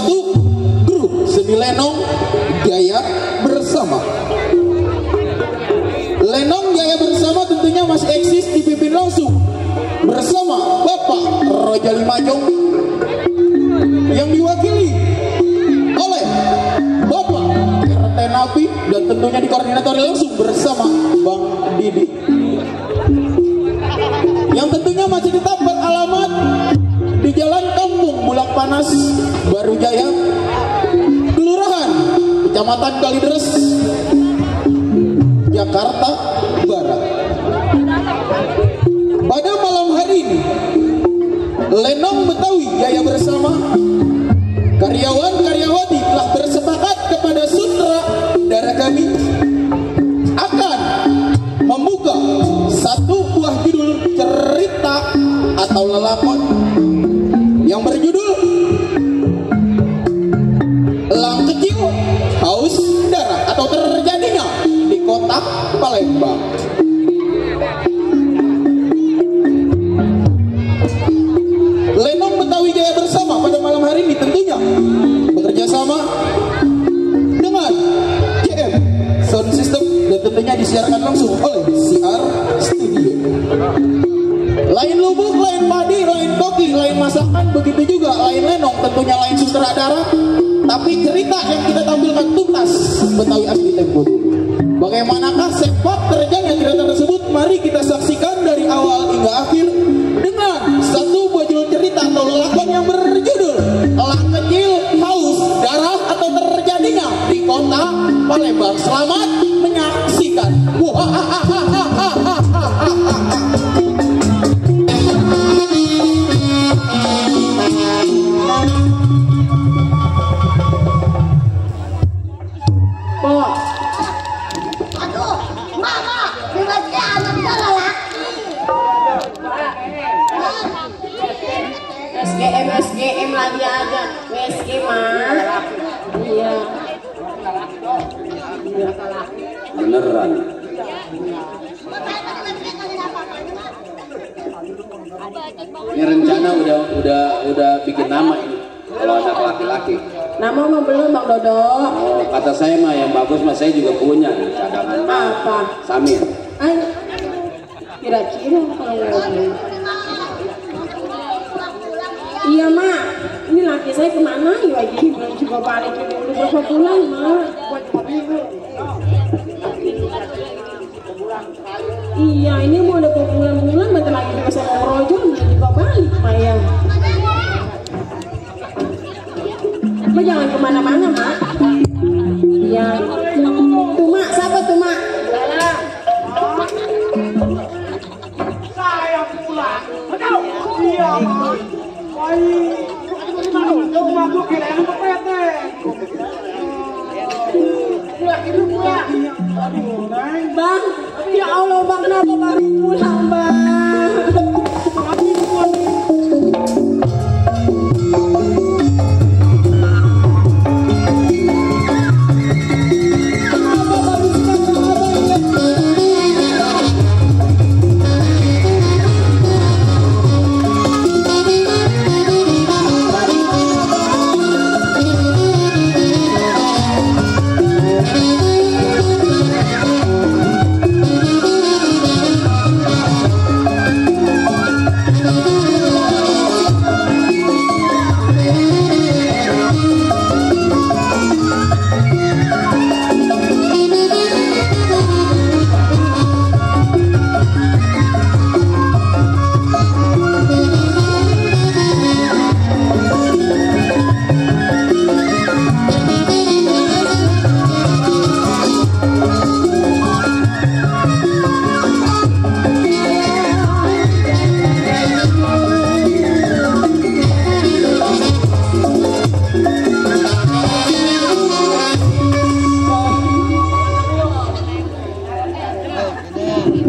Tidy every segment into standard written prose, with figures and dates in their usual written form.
suatu grup seni lenong Jaya Bersama. Lenong Jaya Bersama tentunya masih eksis, dipimpin langsung bersama Bapak Roja Limajong yang diwakili oleh Bapak RT Nabi dan tentunya dikoordinatori langsung bersama Bang Didi yang tentunya masih tetap beralamat di Jalan Kampung Bulak Panas, Baru Jaya, Kelurahan Kecamatan Kalideres, Jakarta Barat. Pada malam hari ini, Lenong Betawi Jaya Bersama, karyawan-karyawati telah bersepakat kepada sutradara kami akan membuka satu buah judul cerita atau lelakon yang berjudul Elang Kecil Haus Darah atau Terjadinya di Kota Palembang. Lenong Betawi Jaya Bersama pada malam hari ini tentunya bekerja sama dengan JM Sound System dan tentunya disiarkan langsung oleh CR Studio. Lain lubuk, lain padi, lain koki, lain masakan, begitu juga lain lenong, tentunya lain sutradara, tapi cerita yang kita tampilkan tuntas Betawi asli Tempo. Bagaimanakah sepak terjangnya cerita tersebut? Mari kita saksikan dari awal hingga akhir dengan satu buah judul cerita atau lelakon yang berjudul Elang Kecil Haus Darah atau Terjadinya di Kota Palembang. Selamat menyaksikan. SGM lagi aja, WSG mah. Iya. Beneran. Ini rencana udah bikin nama ini. Kalau anak laki-laki. Nama mah belum Bang Dodo. Oh, kata saya mah yang bagus mah saya juga punya nih cadangan. Apa? Samir. Kira-kira kalau iya mak, ini laki saya kemana ya lagi belum juga balik ini udah berapa bulan mak? Iya ini mau udah berbulan-bulan bentar lagi juga saya mau rojo juga balik mak ya. Mak jangan kemana-mana mak. Iya. Tuh mak, siapa tuh mak? Saya pulang. Iya mak. Jauh masuk kira yang kepet deh. Bang, ya Allah bang, kenapa baru pulang bang?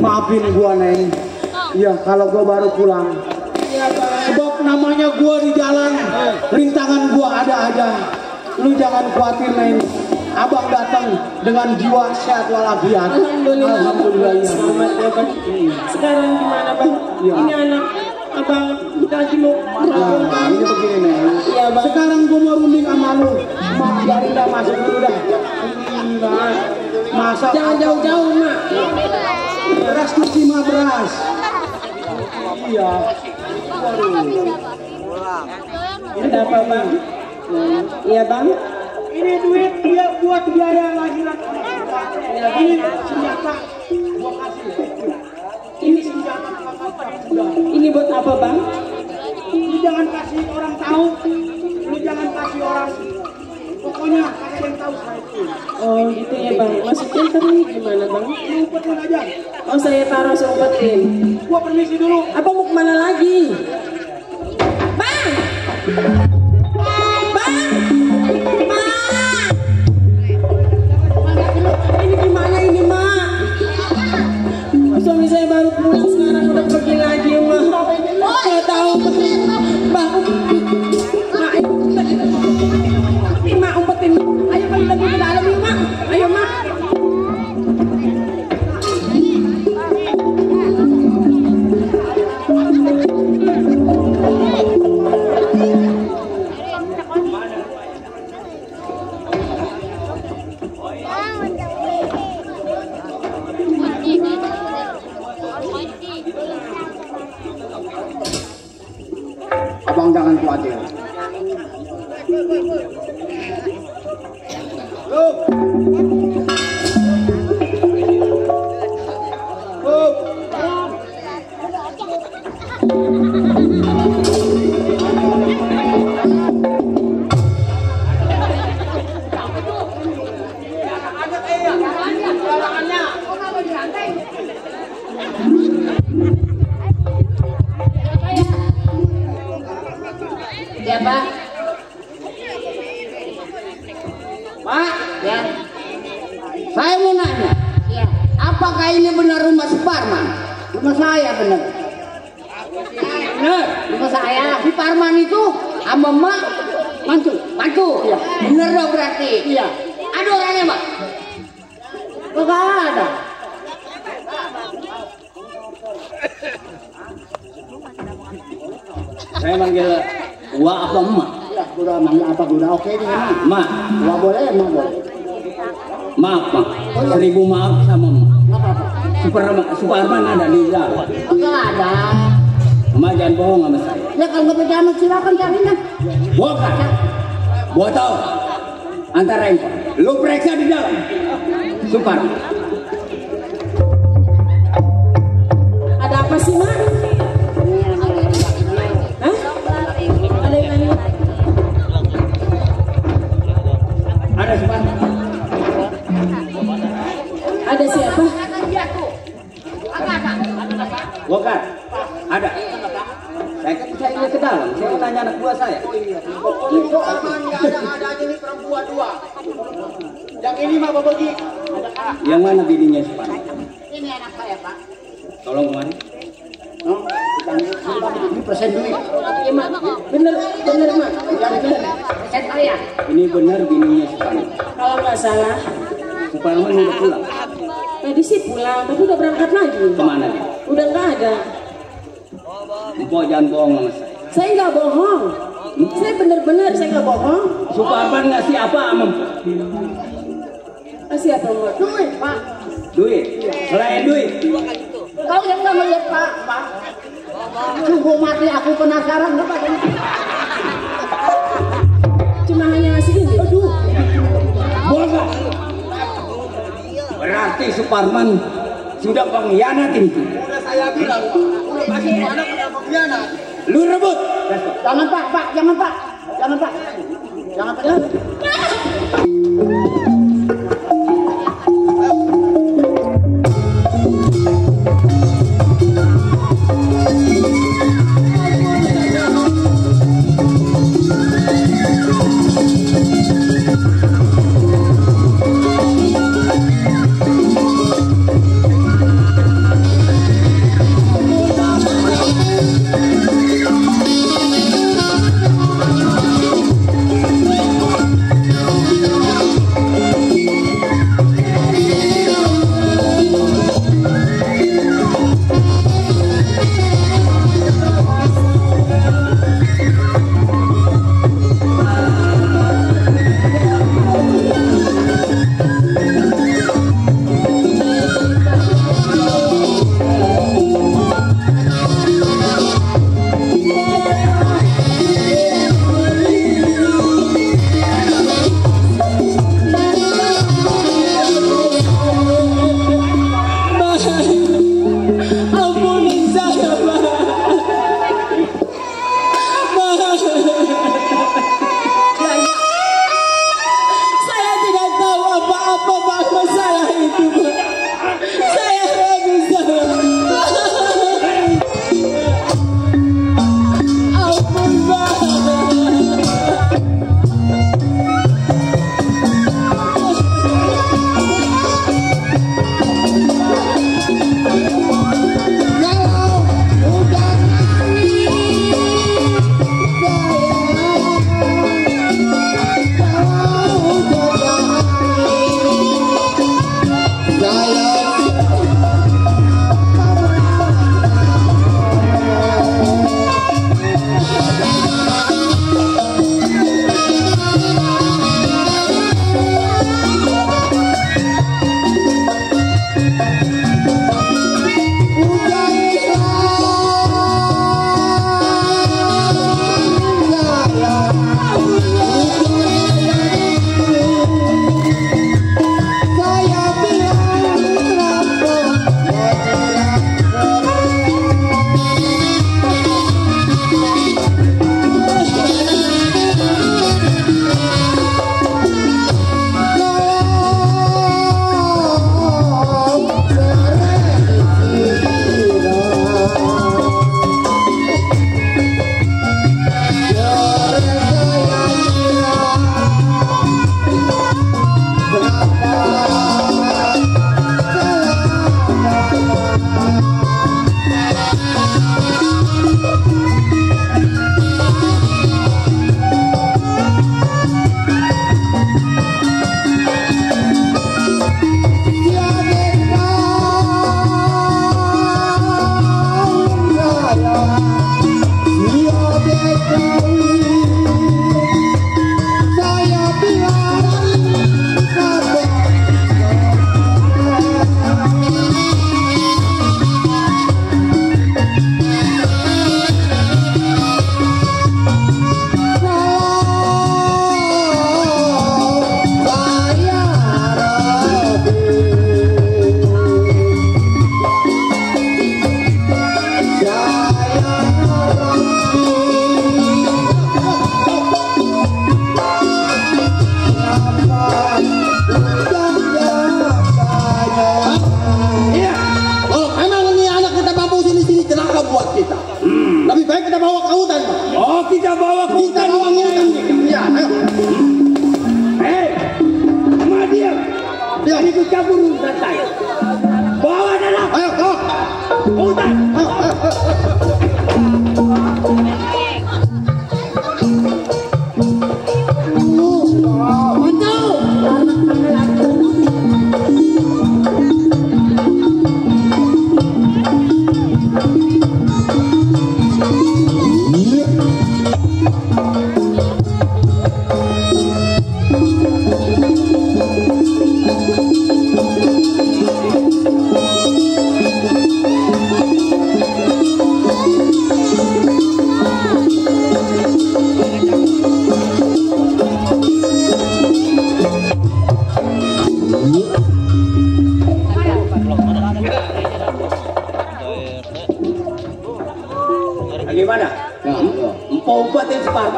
Maafin gua Neng. Iya kalau gua baru pulang. Sebab namanya gua di jalan, rintangan gua ada aja. Lu jangan khawatir Neng. Abang datang dengan jiwa sehat walafiat. Alhamdulillah. Ya. Selamat ya bang. Sekarang gimana bang? Ya. Ini anak abang kita lagi mau Nah, ini begini Neng. Iya bang. Sekarang gua mau runding sama Jangan jauh-jauh, Mak. Beras cuci mah beras. Iya. Waduh. Ada apa, Bang? Iya, Bang. Ini duit dia buat biaya lahiran anak kita. Ini senjata gua kasih. Ini senjata apa sudah. Ini buat apa, Bang? Lu jangan kasih orang tahu. Lu jangan kasih orang. Pokoknya kasih yang tahu saya itu. Oh, gitu ya, Bang. Maksudnya tadi gimana, Bang? Lu umpetin aja. Oh, saya taruh seumpetin. Gua permisi dulu. Apa mau kemana lagi? Bang! Bang! Bang! Ini gimana ini, Mak? Suami saya baru pulang sekarang udah pergi lagi, Mak. Nggak tahu, Bang. Mak, Mak umpetin. Ayo balik lagi ke dalam, yuk, Mak. Ayo, Mak. Abang jangan khawatir. Ya, Pak. Pak, ya. Saya mau nanya, ya. Apakah ini benar rumah Suparman? Rumah saya benar. Benar, rumah saya. Si Parman itu sama Mak mantu. Iya. Benar dong berarti. Iya. Ada orangnya, Mak? Kagak ada. Saya manggil Wak apa Emak? Ya, udah manggil apa udah oke nih. Mak. Wah boleh, Mak boleh. Maaf, Mak. 1000 maaf sama Emak. Suparman ada di dalam. Kagak ada. Emak jangan bohong sama saya. Ya kalau nggak percaya silakan cari dah. Bukan. Gua tahu. Antara itu. Lu periksa di dalam. Suparman. Ada apa sih, Mak? Hah? Ada yang nanya? Ada Suparman. Ada siapa? Bukan. Ada. Saya kan saya ke dalam. Saya mau tanya anak buah saya. Itu aman, nggak ada aja nih perempuan dua. Yang ini mah bagi. Yang mana bininya Suparman? Ini anak saya, Pak. Tolong kemari. Ini persen duit. Iya, Mak. Bener, Mak. Persen saya. Ini benar bininya Suparman. Kalau nggak salah, Suparman udah pulang. tadi sih pulang, tapi udah berangkat lagi. Kemana dia? Udah nggak ada. Empok jangan bohong sama saya. Saya nggak bohong. Saya bener-bener, saya nggak bohong. Suparman ngasih apa sama Empok? Kasih apa, Mak? Duit, Pak. Duit. Selain duit. Kau yang nggak melihat Pak. Sungguh mati aku penasaran apa ini. Cuma hanya ngasih ini. Aduh. Bohong. Berarti Suparman sudah pengkhianatin itu. Udah saya bilang, udah kasih anak udah pengkhianat. Lu rebut. Jangan Pak, jangan Pak. Jangan Pak.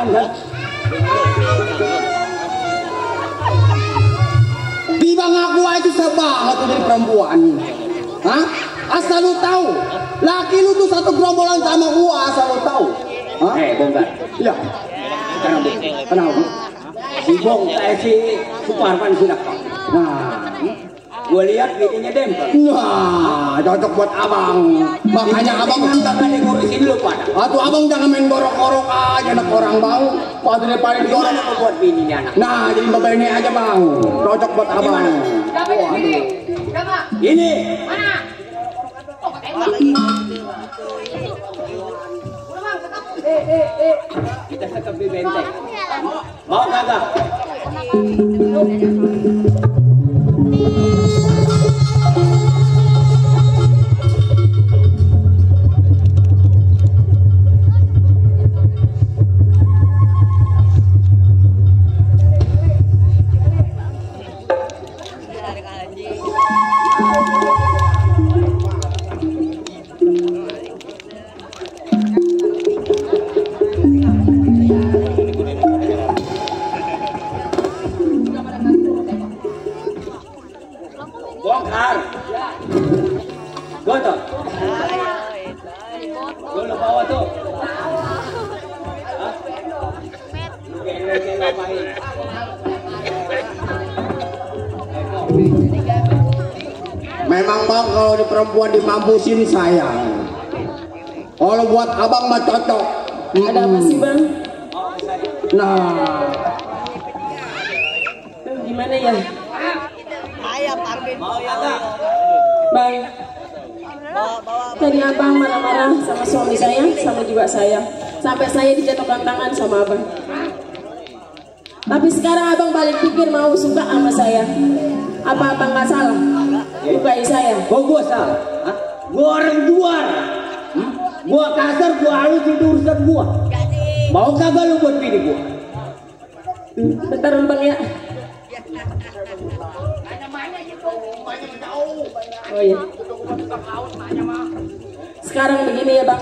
perempuan kan? Tiba ngaku aja susah banget tuh jadi perempuan. Hah? Asal lu tahu, laki lu tuh satu gerombolan sama gua, asal lu tahu. Hah? Bongkar. Iya. Kenapa? Si Bongkar, si Suparman sudah. Nah, gua lihat bikinnya dempel. Nah, cocok buat abang. Makanya abang nggak ngurusin dulu pada. Atau abang jangan main borok-borok aja anak orang bang. Waktu dia paling jorok apa buat bini anak. Nah, jadi bapak ini aja bang. Cocok buat abang. Ini. Mana? Kita sekap di benteng. Mau kagak? Bongkar. Goto. Goto bawa tuh. Memang bang kalau di perempuan dimampusin sayang. Kalau buat abang mah cocok. Ada apa sih bang? Nah, Gimana ya? mau ya kak? Bang, tadi abang marah-marah sama suami saya, sama juga saya. Sampai saya dijatuhkan tangan sama abang. Tapi sekarang abang balik pikir mau suka sama saya. Apa abang nggak salah? Bukai saya. Kok gua salah? Hah? Gua orang jual. Gua kasar, gua halus itu urusan gua. Mau kagak lu buat bini gua? Bentar bang ya. Oh iya. Sekarang begini ya bang.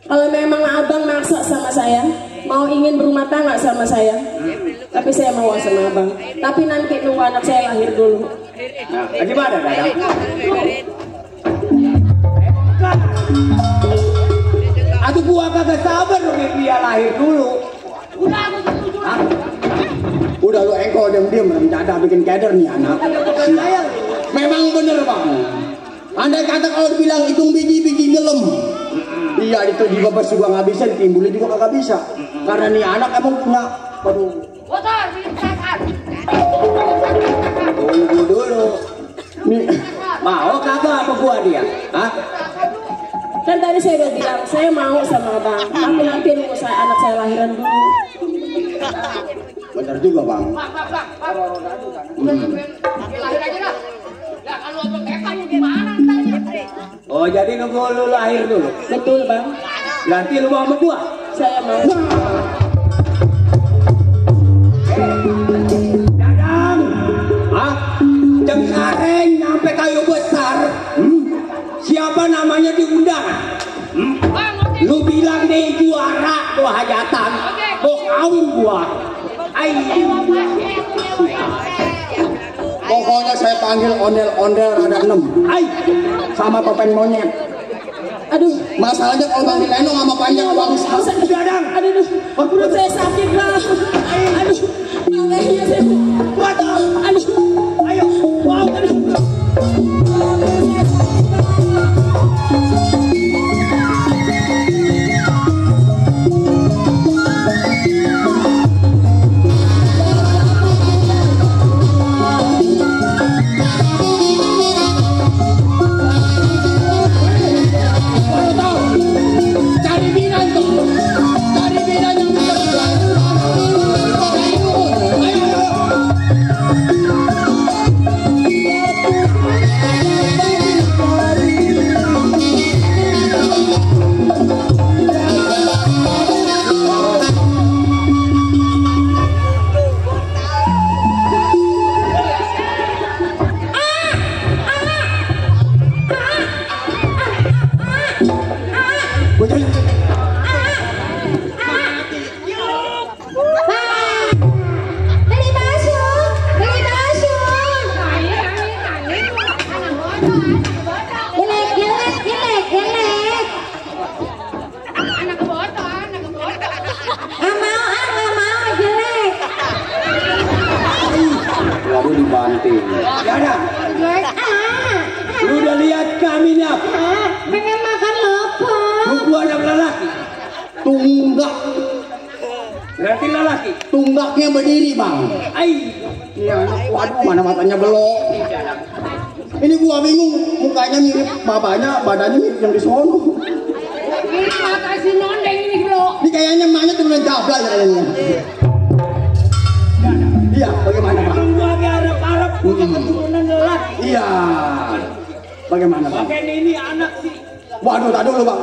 Kalau memang abang maksa sama saya, mau ingin berumah tangga sama saya, tapi saya mau sama abang. Tapi nanti nunggu anak saya lahir dulu. Nah, gimana Dadang? Aduh gua kagak sabar dia lahir dulu. Hah? Udah lu engkol diam-diam rencana bikin keder nih anak. Memang bener bang. Andai kata kalau dibilang hitung biji-biji gelem, iya itu di babas juga nggak bisa, ditimbulin juga kagak bisa. Karena nih anak emang punya, waduh. Tunggu dulu. Nih, mau kagak apa gua dia? Hah? Kan tadi saya udah bilang saya mau sama abang, tapi nanti nunggu anak saya lahiran dulu. Bener juga bang. Oh jadi nunggu lu lahir dulu. Betul bang. Nanti lu mau sama gua? Saya mau. Dadang, ah, Cengkareng sampai kayu besar. Siapa namanya diundang? Lu bilang deh juara tuh hajatan. Mau kawin gua. Pokoknya saya panggil ondel-ondel ada 6. Sama pemain monyet. Aduh, Masalahnya kalau panggil Lenong sama panjang bang. Dadang, aduh, saya sakit bang. Aduh, makanya saya. Aduh, ayo, wow, cari bidan yang bener. Tunggak. Berarti lelaki. Tunggaknya berdiri bang. Iya, waduh mana matanya belok. Ini gua bingung, mukanya mirip babanya, badannya mirip yang di sono. Ini mata si nondeng ini belok. Ini kayaknya emaknya turunan Jabla ya kayaknya. Iya, bagaimana bang? Tunggu agak Arab-Arab punya keturunan lelaki. Iya. Bagaimana bang? Makanya ini anak sih. Waduh, tak dulu bang,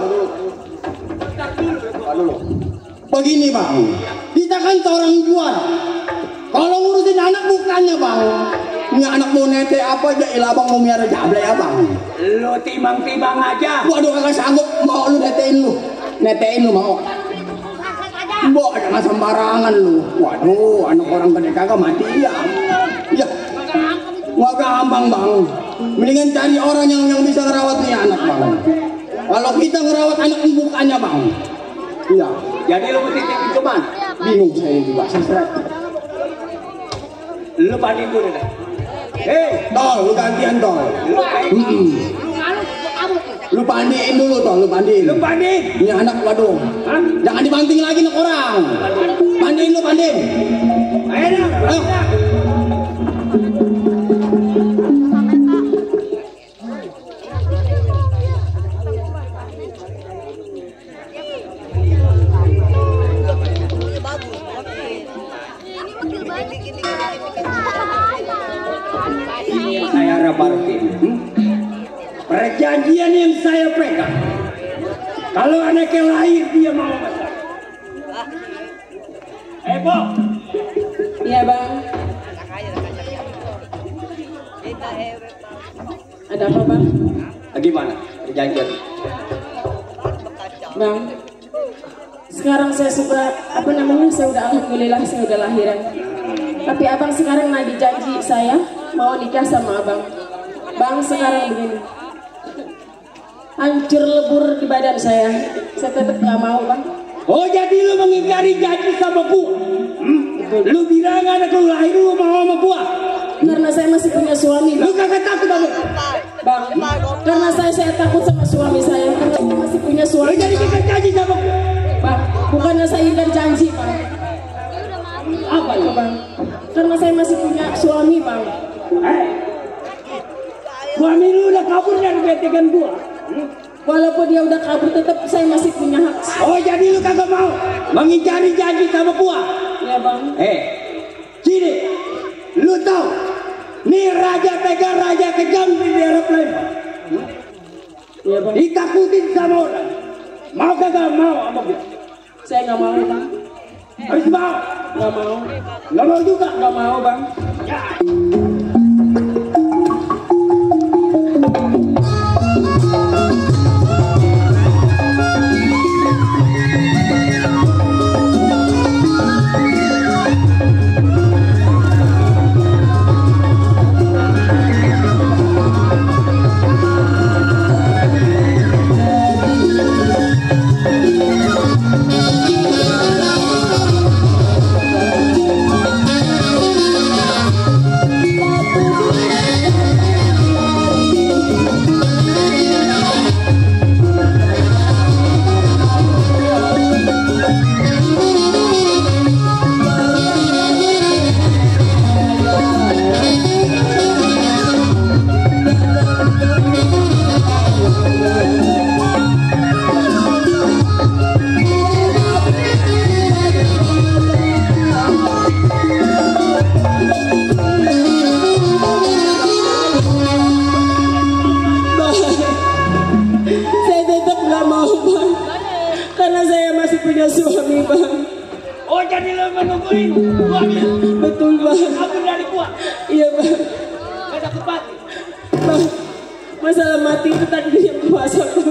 tak dulu. Begini bang, kita kan seorang juara. Kalau ngurusin anak bukannya bang, ini anak mau nete apa aja, ilah bang mau miara Jabla ya bang. Lo timbang-timbang aja. Waduh kagak sanggup, mau lu netein lu mau. Mbok jangan sembarangan lu. Waduh, anak orang gede kagak mati ya. Ya, nggak gampang bang. Mendingan cari orang yang bisa ngerawat nih anak bang. Kalau kita ngerawat anak bukannya bang. Iya. Jadi lo mesti titip ke mana? Bingung saya juga. Sesret. Lo banding dulu deh. Hei, Tol, lu gantian tol. Lu pandiin dulu tol, lu pandiin. lo banding. Ini anak waduh. Hah? Jangan dibanting lagi nih orang. Pandiin lu pandiin. Ayo dah. Ayo. Ini yang saya rabarkan. Perjanjian yang saya pegang. Kalau anaknya lahir dia mau besar. Bo. Iya bang. Ada apa bang? Gimana perjanjian? Bang, sekarang saya sudah saya udah alhamdulillah saya udah lahiran. Tapi abang sekarang lagi janji saya mau nikah sama abang. Bang sekarang begini, hancur lebur di badan saya tetap nggak mau bang. Oh jadi lu mengingkari janji sama gua? Lu bilang anak lu lahir lu mau sama gua? Karena saya masih punya suami. Lu kagak takut sama gua? Bang, karena saya takut sama suami saya karena saya masih punya Lu suami. jadi ingkar janji sama gua? Bang, bukannya saya ingkar janji bang. Apa lu? Bang, karena saya masih punya suami bang. Suami lu udah kabur dari betekan gua. Walaupun dia udah kabur tetap saya masih punya hak. Oh jadi lu kagak mau mengingkari janji sama gua? Ya bang. Sini, lu tahu nih raja tega raja kejam di daerah Palembang. Ya bang. Ditakutin sama orang. Mau kagak mau sama gua? Saya nggak mau bang. Harus mau? Nggak mau. Nggak mau juga? Nggak mau bang. Ya. suami bang. Oh jadi lo menungguin suami? Betul bang. Kabur dari gua? Iya bang. Gak takut mati? Bang, masalah mati itu takdir yang kuasa bang.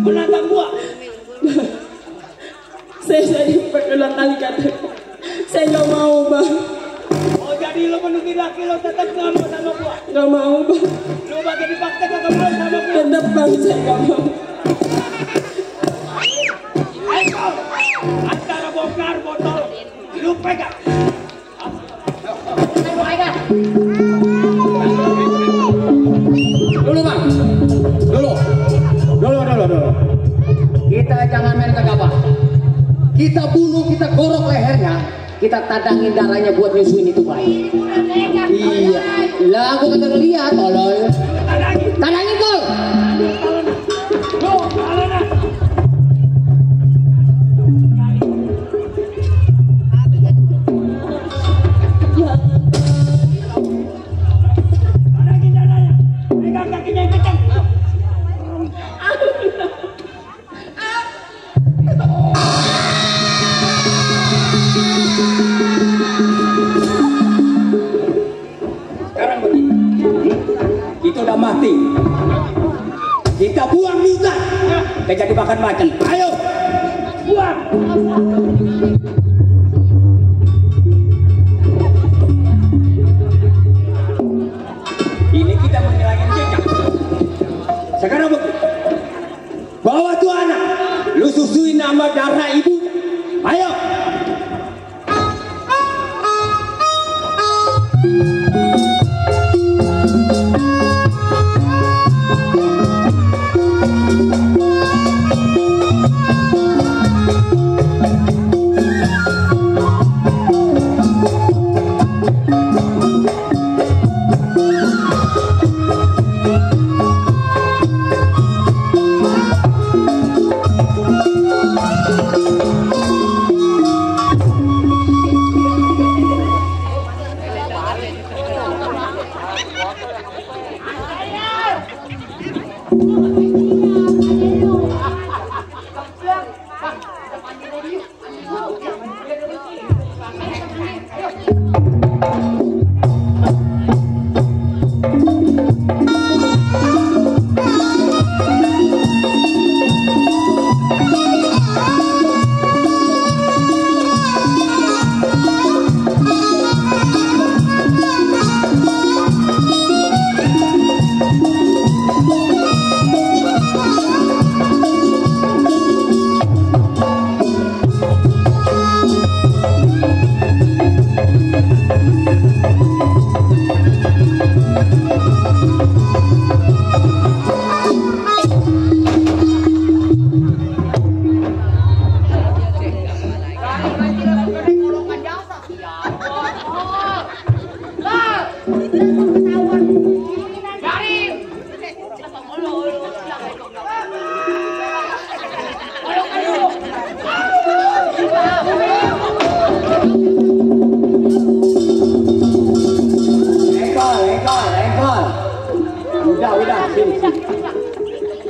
Menantang gua? Saya berulang kali kata saya nggak mau bang. Oh jadi lo menungguin laki lo tetap gak mau sama gua? Nggak mau bang. Lo bagi dipaksa gak mau sama gua? Tetap bang saya nggak mau. Ayo antara bongkar botol lu pegang. Dulu bang, dulu. apa? Kita bunuh, kita gorok lehernya, kita tadangin darahnya buat nyusuin itu bayi. Iya, lah gua kata lihat, tolong. Tadangin tuh. Mati, kita buang juga, kita jadi makan macan. Ayo, buang. Ini kita menghilangkan jejak. Sekarang bawa tuh anak, lu susuin nama darah ibu. Ayo.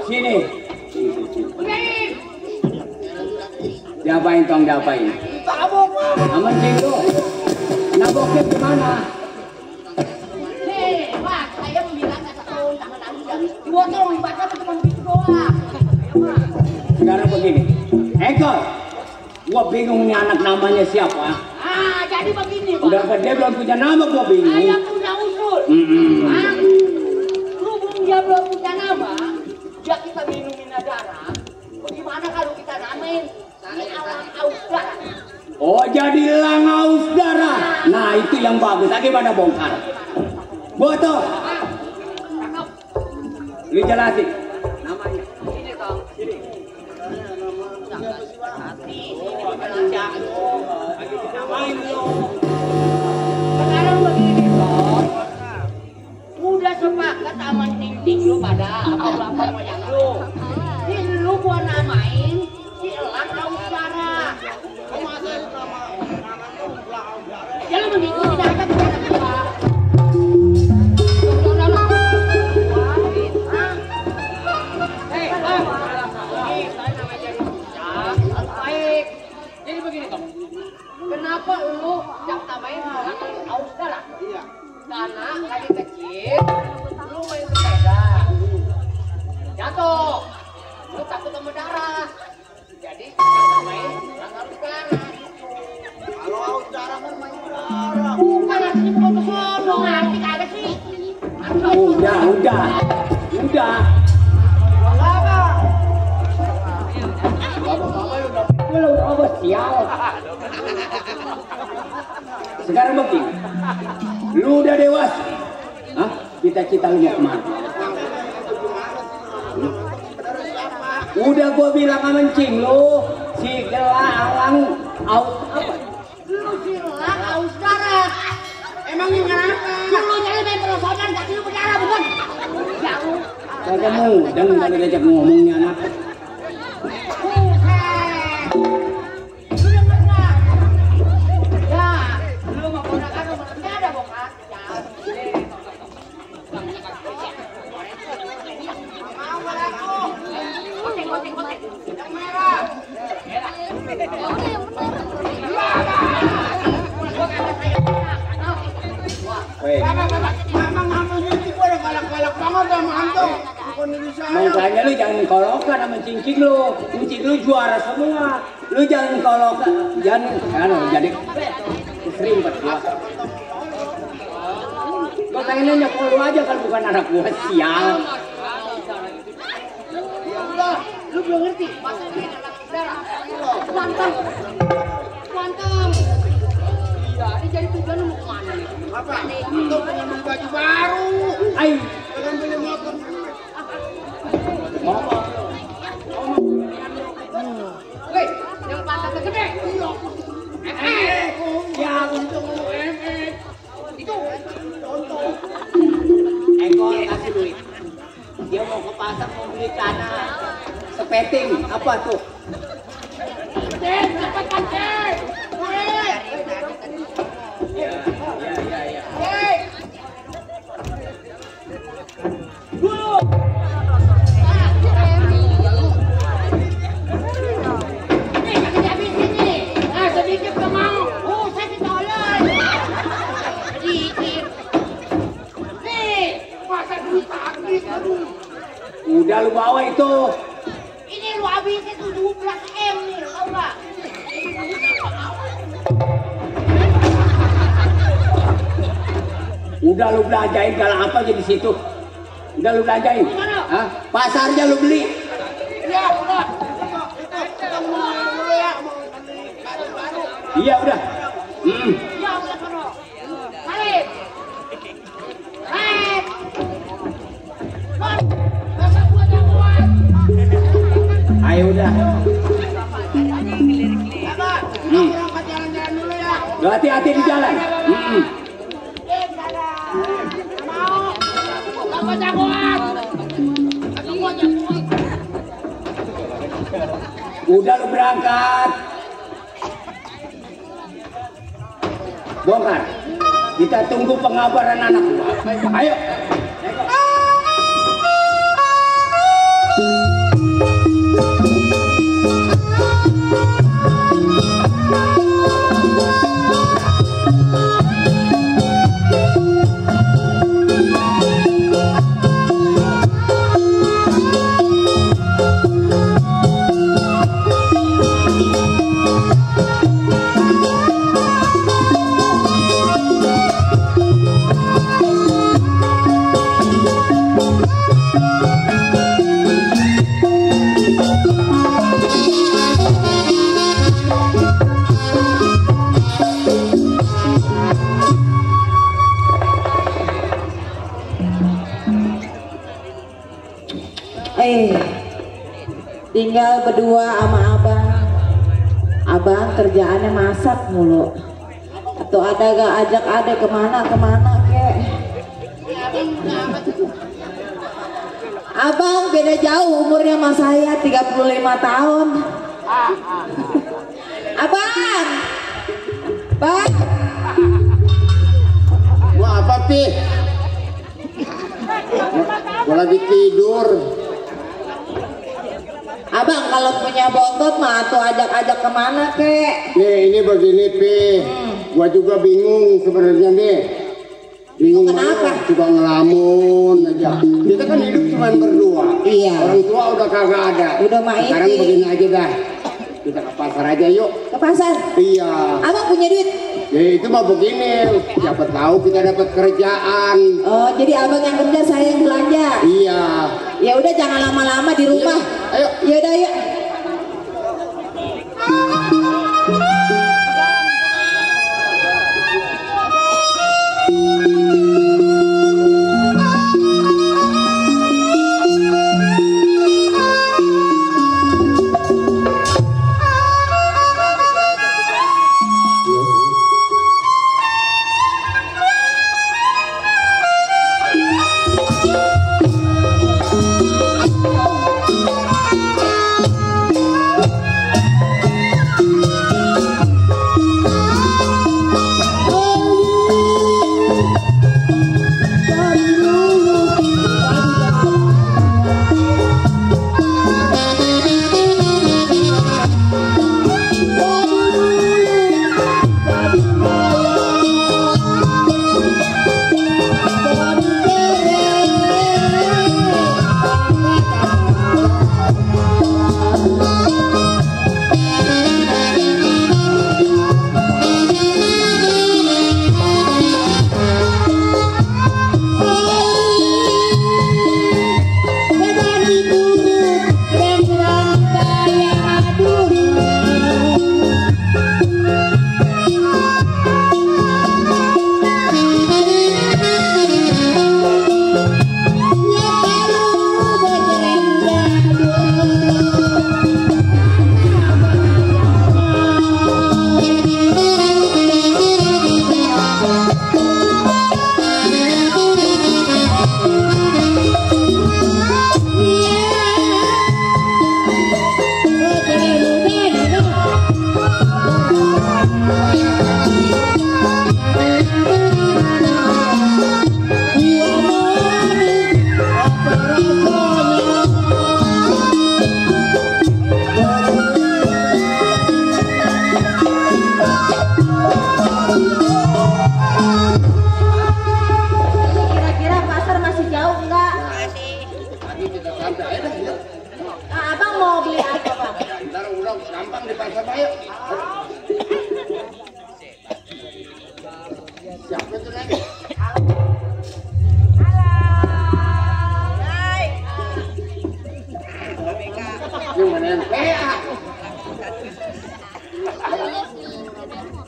Sini. Diapain tong, diapain? Aman gitu. Naboknya gimana? Nih, Pak, saya bilang satu tangan Anda. Gua tuh ibadah cuma begitu doang. Sekarang begini. Eko, gua bingung nih anak namanya siapa? Ah, jadi begini, Pak. Udah gede belum punya nama, gua bingung. Saya punya usul. Berhubung dia belum punya nama, ya kita minumin darah. Bagaimana kalau kita namain si Alang Aus Darah? Oh, jadi Lang Aus Darah. Nah, itu yang bagus. Bagaimana bongkar? Boto. Lu jelasin namanya. Ini toh. Sini. Sekarang begini toh. Udah sepakat sama ting-ting lu pada apa-apa moyang lu. Ini lu gua namain si Elang Aus Darah. Ya lu mengikuti aja bicara gua. Baik. Jadi begini toh. Kenapa lu yang namain Elang Aus Darah? Iya. Karena dari kecil lu main sepeda jatuh, lu takut sama darah, jadi main Aus Darah. Kalau Aus Darah kan main darah, bukan artinya bukan sono, ngerti kagak sih? Udah. Bapak udah apa sial. Sekarang begini, lu udah dewasa, hah? Cita-cita lu mau kemana? Udah gua bilang sama Encing lu, si gelang aus apa? Lu si gelang aus darah. Emangnya kenapa? Lu nyari main perosotan kaki lu berdarah bukan? Jauh. Kagak mudeng kalau diajak ngomongnya anak. Lu denger nggak? Ya, lu mau ponakan lu mana ada bokap? Yang merah. Memang ngamunya itu gue udah galak-galak banget sama antum. Bukan diri saya. Makanya lu jangan kolokan sama cincin lu. Cincin lu juara semua. Lu jangan kolokan, jangan jadi keserimpet gua. Gua pengen nyokol lu aja kan bukan anak gua sial. Ya udah, lu belum ngerti. Masa ini anak darah. Kuantum. Kuantum. Iya, ini jadi tujuan lu mau kemana nih? Apa? Lu pengen beli baju baru. Ayo. Pengen beli motor. Woi, yang pantatnya gede. Ya, Untung lu itu contoh. Ekor kasih duit. Dia mau ke pasar mau beli tanah sepeting apa tuh? Cek, cepetan cek. Ya. Cek. Nih, kagak dihabisin nih. Ah, sedikit gak mau. Saya ditolong. Sedikit. Nih, masa duit habis, aduh. Udah lu bawa itu. Ini lu habisin 17M nih, tau gak? Udah lu belanjain kalau apa aja di situ. Udah lu belanjain. Hah? Pasarnya lu beli. Ya, udah. Kita mulai dulu ya. Mau beli baru-baru. Iya udah. Ya, udah sono. Salib. Salib. Bang, bapak gua jagoan. Ayo udah. Bapak, kita berangkat jalan-jalan dulu ya. Lu hati-hati di jalan. Mau. Bapak jagoan. Bapak gua jagoan. Udah lu berangkat. Bongkar. Kita tunggu pengabaran anak gua. Ayo. Tinggal berdua sama abang. Abang kerjaannya masak mulu. Atau ada gak ajak adek kemana kek. Abang beda jauh umurnya sama saya 35 tahun. Abang. Bang. Mau apa, Pi? Gua lagi tidur. Abang kalau punya bontot mah tuh ajak-ajak kemana kek? Nih, ini begini, Pi. Gua juga bingung sebenarnya nih. Bingung Kenapa? banget, coba ngelamun aja. Kita kan hidup cuma berdua. Iya. Orang tua udah kagak ada. Udah mah Sekarang ini. begini aja dah. Kita ke pasar aja yuk. Ke pasar? Iya. Abang punya duit? Ya itu mah begini. Siapa tahu kita dapat kerjaan. Oh, jadi abang yang kerja, saya yang belanja. Iya. Ya udah jangan lama-lama di rumah. Ayo. Ya udah yuk.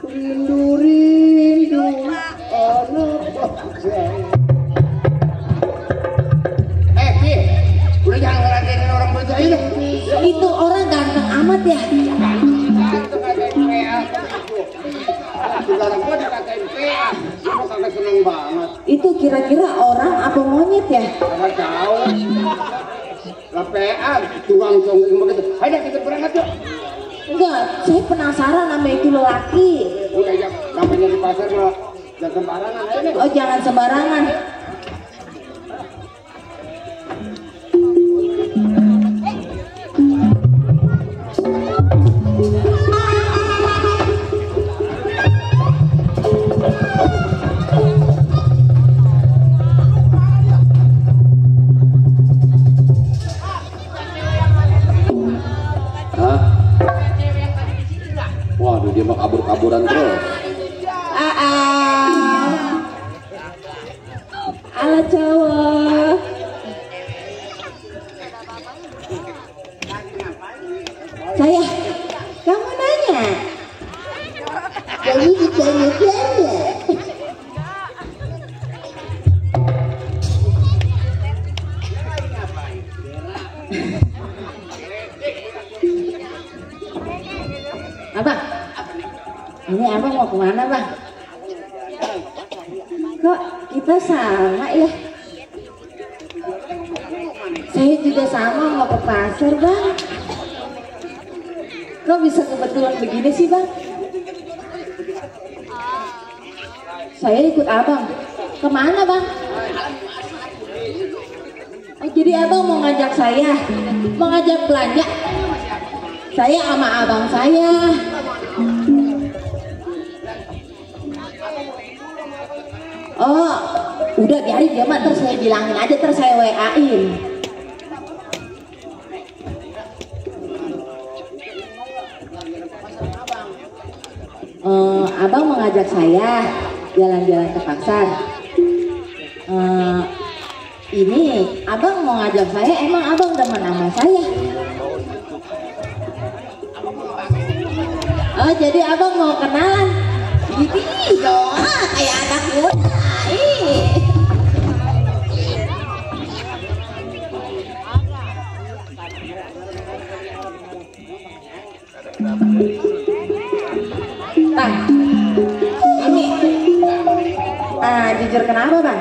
Rindu anak bangsa. Pi, udah jangan ngeladenin orang bangsa ini. Itu orang ganteng amat ya. Ganteng kagak PA. Saudara gua dikatain PA, gua kagak seneng banget. Itu kira-kira orang apa monyet ya? Kagak tahu. Lah PA tukang congking begitu. Ayo kita berangkat yuk. Enggak, saya penasaran sama itu lelaki. Udah ya, namanya di pasar lo jangan sembarangan aja nih. Oh, jangan sembarangan. Waduh, dia mau kabur-kaburan terus. Ala cowok. Saya, kamu nanya. Jadi ditanya-tanya. Abang, ini abang mau kemana bang? Kok kita sama ya? Saya juga sama mau ke pasar bang. Kok bisa kebetulan begini sih bang? Saya ikut abang. Kemana bang? Oh, jadi abang mau ngajak saya, mau ngajak belanja. Saya sama abang saya. Oh, udah biarin dia mah, terus saya bilangin aja, terus saya WA-in. Abang mengajak saya jalan-jalan ke pasar. Ini abang mau ngajak saya, emang abang demen sama saya? Oh, jadi abang mau kenalan? Gitu dong, kayak anak muda. Bang, ini jujur kenapa bang?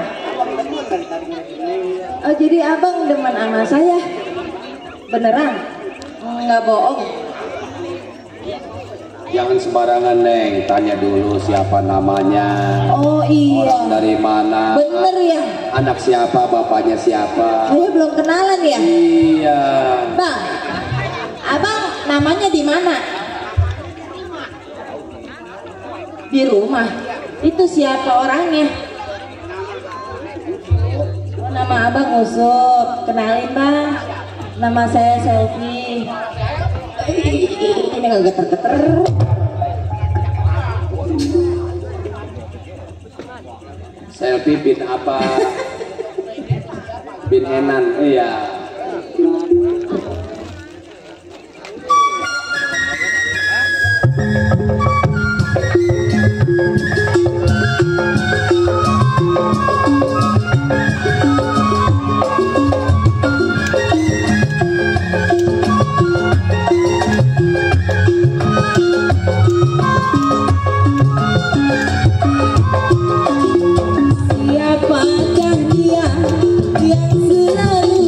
Oh, jadi abang demen sama saya? Beneran? Nggak bohong? Jangan sembarangan Neng, tanya dulu siapa namanya. Oh iya. Orang dari mana? Bener ya? Anak siapa, bapaknya siapa? Saya belum kenalan ya? Iya. Bang, abang namanya di mana? Di rumah. Itu siapa orangnya? Oh, nama abang Usup. Kenalin bang. Nama saya Selfie. Ini gak geter-geter. Selfie bin apa? Bin Enan, iya. Siapakah dia yang selalu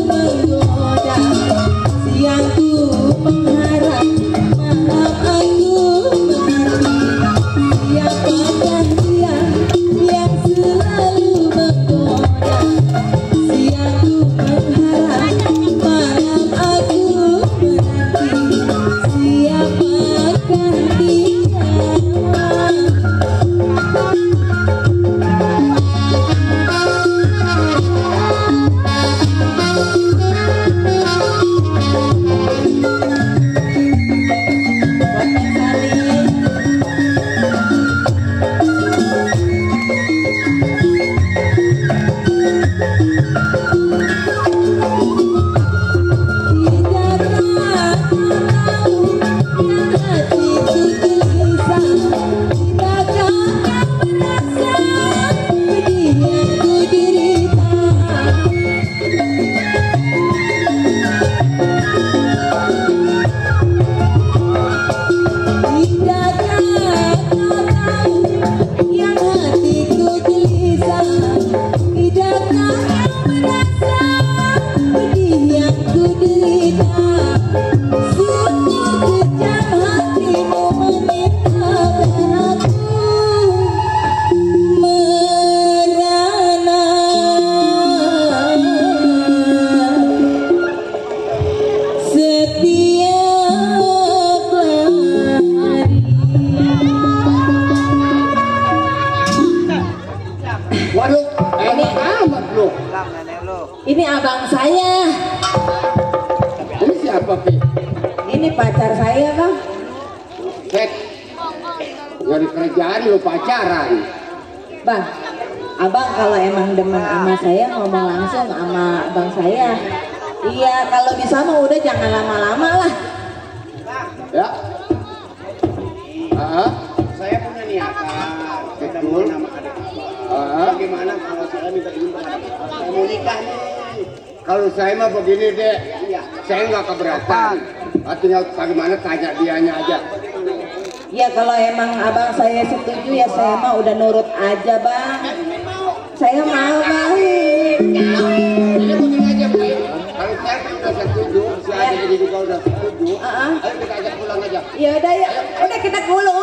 abang saya. Ini siapa, Pi? Ini pacar saya, Bang. Cek. Nyari kerjaan lu pacaran. Bang, abang kalau emang demen sama saya ngomong langsung sama abang saya. Iya, kalau bisa mah udah jangan lama-lama lah. Ya. Saya punya niatan. Betul. Nama adik Abang. Bagaimana kalau saya minta izin kepada Bapak? Saya mau nikah nih. Kalau saya mah begini deh, saya nggak keberatan. Tinggal bagaimana tanya dianya aja. Ya kalau emang abang saya setuju ya saya mah udah nurut aja, Bang. Saya mau, Bang. Ini begini aja, Bu. Kalau saya sudah setuju, si adik juga udah setuju. Ayo kita ajak pulang aja. Ya udah kita pulang.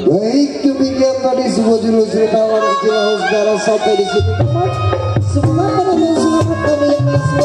Baik, demikian tadi sebuah judul cerita orang Cilaus Barat sampai di situ teman. Semoga penonton seluruh kami yang masih